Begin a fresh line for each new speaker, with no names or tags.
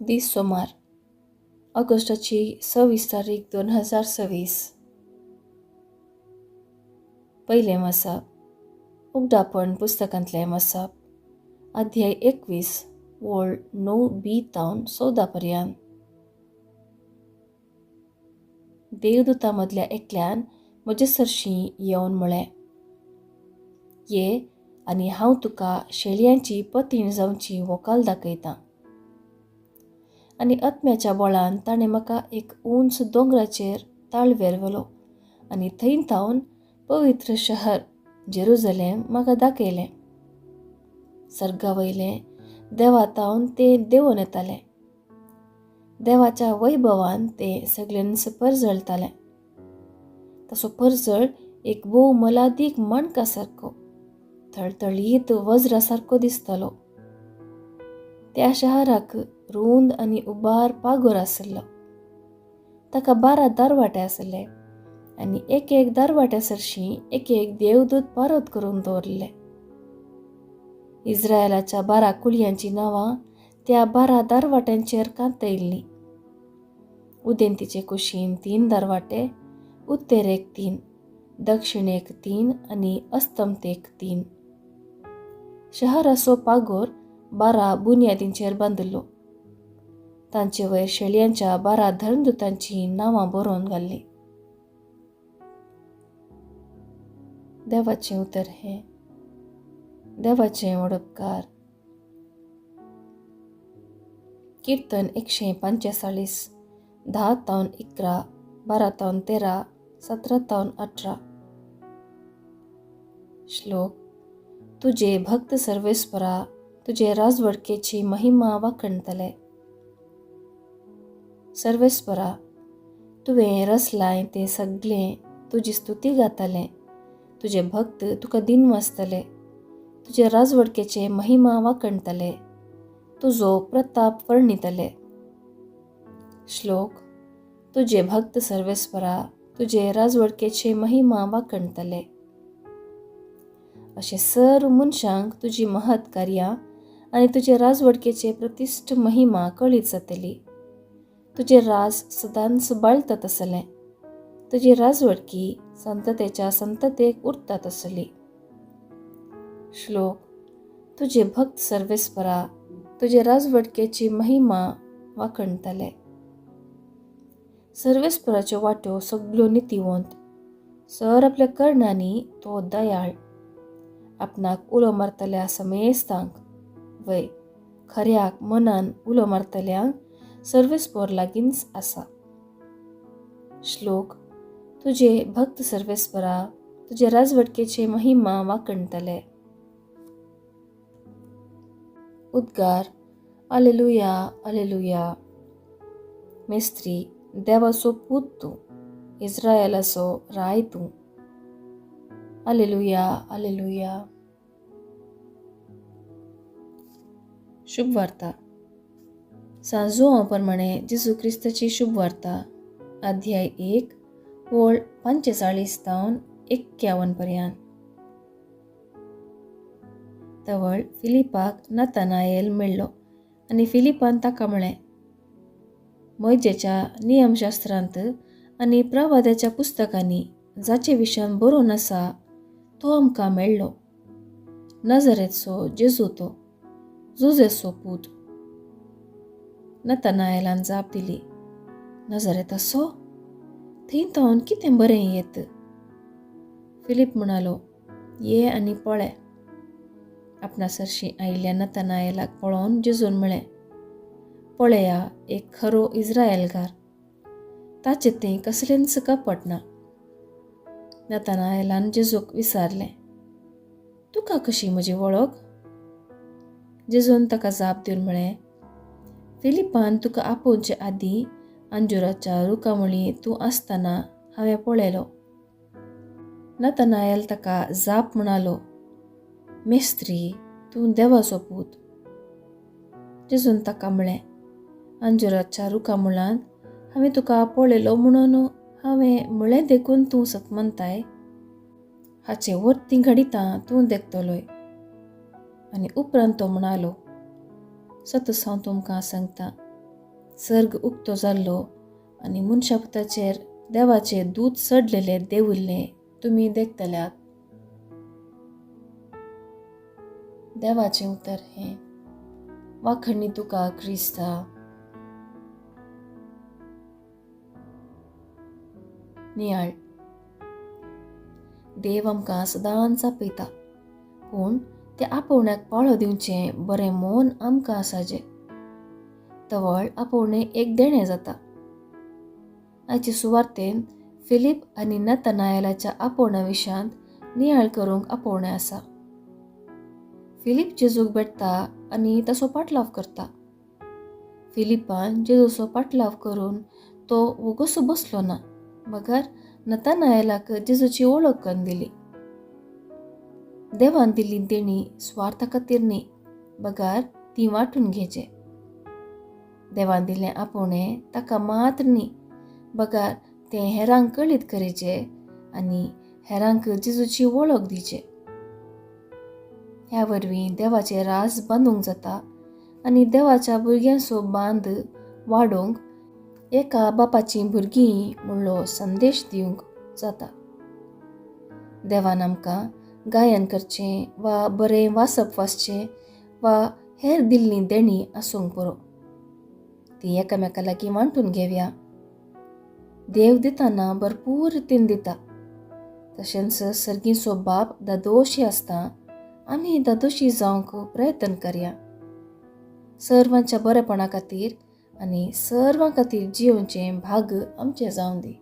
दीस सोमार, ऑगस्टाची 26 तारीख 2026. पयलें वाचप उगडापण पुस्तकांतलें वाचप, अध्याय 21, वळ 9 बी तावन 14 पर्यंत. देवदूता मदल्या एकल्यान म्हजे सरशीं येवन म्हळें, ये आनी हांव तुका शेळयांची पतीण जावची वोकाल दाखयतां. आनी आत्म्याच्या बळान ताणें म्हाका एक उंच दोंगराचेर ताळवेर व्हेलो आनी थंय थावन पवित्र शहर जेरुजलेम म्हाका दाखयलें. सर्गा वयलें देवा थावन तें देंवून येतालें. देवाच्या वैभवान तें सगळ्यांच परजळटालें. तसो परजळ एक भोव मोलादीक माणका सारको, थळथळीत वज्रा सारको दिसतालो. त्या शहराक रूंद आनी उबार पागोर आसलो. ताका 12 दारवाटे आसले आनी एक एक दारवाट्या सरशीं एक एक देवदूत पारत करून दवरले. इस्रायलाच्या 12 कुळयांचीं नांवां त्या 12 दारवाट्यांचेर कांतयल्लीं. उदेंतीचे कुशीन 3 दारवाटे, उत्तरेक 3, दक्षिणेक 3 आनी अस्तमतेक 3. शहराचो पागोर 12 बुन्यादींचेर बांदिल्लो. तांचे वयर शेळयांच्या 12 धर्मदूतांचीं नांवां बरोवन घाल्लीं. देवाचें उतर हें. देवाचें वडपकार. कीर्तन 145, 10 तावन 11, 12 तावन 13, 17 तावन 18. श्लोक. तुजे भक्त सर्वेस्परा तुजे राजवडकेची महिमा वाखणतले. सर्वेस्परा, तुवें रचलाय तें सगळें तुजी स्तुती गातालें. तुजे भक्त तुका दिन वाचतले. तुजे राजवडकेचे महिमा वाखणतले. तुजो प्रताप वर्णितले. श्लोक. तुजे भक्त सर्वेस्परा तुजे राजवडकेचे महिमा वाखणतले. अशें सर्व मनशांक तुजी महत् कार्यां आनी तुजे राजवडकेचे प्रतिश्ठ महिमा कळीत जातली. तुजें राज सदांच बाळतात आसलें. तुजी राजवडकी संततेच्या संततेक उरतात आसली. श्लोक. तुजे भक्त सर्वेस्परा तुजे राजवडकेची महिमा वाखणतले. सर्वेस्पराच्यो वाट्यो सगल्यो नितीवंत. सर आपल्या करणांनी तो दयाळ. आपणाक उलो मारतल्या समेस्तांक, वय खऱ्याक मनान उलो मारतल्यांक सर्वेस्पर लागींच आसा. श्लोक. तुजे भक्त सर्वेस्परा तुजे राजवटकेचे महिमा वाखणतले. उद्गार. Alleluia, alleluia. मेस्त्री, देवाचो पूत तूं, इस्रायलाचो राय तूं. Alleluia, alleluia. शुभवार्ता. सांजो प्रमाणे जेजू क्रिस्ताची शुभवार्ता, अध्याय 1, वळ 45 तावन 51 पर्यंत. तवळ फिलिपाक नतानाएल मेळ्ळो आनी फिलिपान ताका म्हळें, मोयजेच्या नियमशास्त्रांत आनी प्रवाद्याच्या पुस्तकांनी जाचे विशयान बरोवन आसा तो आमकां मेळ्ळो. नजरेचो जेजू तो, जुजेचो पूत. नतानाएलान जाप दिली, नजरेताचो? थंय तावन कितें बरें येत? फिलीप म्हणालो, ये आनी पळय. आपणा सरशीं आयिल्ल्या नतानाएलाक पळोवन जेजून म्हळें, पळया एक खरो इस्रायलगार, ताचें तें कसलेंच कपट ना. नतानाएलान जेजूक विचारलें, तुका कशी म्हजी वळख? जेजून ताका जाप दिवन म्हळें, फिलिपान तुका आपोवचे आदीं अंजुराच्या रुखामुळी तूं आसतना हांवें पळयलो. नतानाएल ताका जाप म्हणालो, मेस्त्री, तूं देवाचो पूत. जेजून ताका म्हळें, अंजुराच्या रुखामुळांत हांवें तुका पळयलो म्हणून हांवें म्हळें देखून तूं सतमनताय. हाचे वरतीं घडितां तूं देखतलोय. आनी उपरांत तो म्हणालो, सतच हांव तुमकां सांगता, सर्ग उक्तो जाल्लो आनी मनशापुताचेर देवाचें दूत चडलेलें देंविल्लें तुमी देखतल्यात. देवाचें उतर हें. वाखणी तुका क्रिस्ता. नियाळ. देव आमकां सदांच आपयता, पूण त्या आपोवण्याक पाळो दिवचें बरें मन आमकां आसाजें. तवळ आपोवणें एक देणें जाता. आयचे सुवार्तेन फिलीप आनी नतनायलाच्या आपोवण्या विशयांत नियाळ करूंक आपोवणें आसा. फिलीप जेजूक भेटता आनी ताचो पाटलाव करता. फिलिपान जेजूचो पाटलाव करून तो वोगोसो बसलो ना, बगर नतनायलाक जेजूची वळख करून दिली. देवान दिल्ली देणी स्वार्था खातीर न्ही, बगर ती वांटून घेवचे. देवान दिल्लें आपोवणें ताका मात्र न्ही, बगर तें हेरांक कळीत करीचें आनी हेरांक जेजूची वळख दिवचे. ह्या वरवीं देवाचें राज बांदूंक जाता आनी देवाच्या भुरग्यांचो बांद वाडोवंक एका बापाचीं भुरगीं म्हणलो संदेश दिवंक जाता. देवान आमकां गायन करचें वा बरें वाचप वाचचें वा हेर दिल्लीं देणीं आसूंक पुरो, ती एकामेका लागीं वांटून घेवया. देव दिताना भरपूर रितीन दिता. तशेंच सर्गीचो बाप दादोशी आसता, आमी दादोशी जावंक प्रयत्न करया. सर्वांच्या बरेपणा खातीर आनी सर्वां खातीर जियोवचें भाग आमचें जावं दी.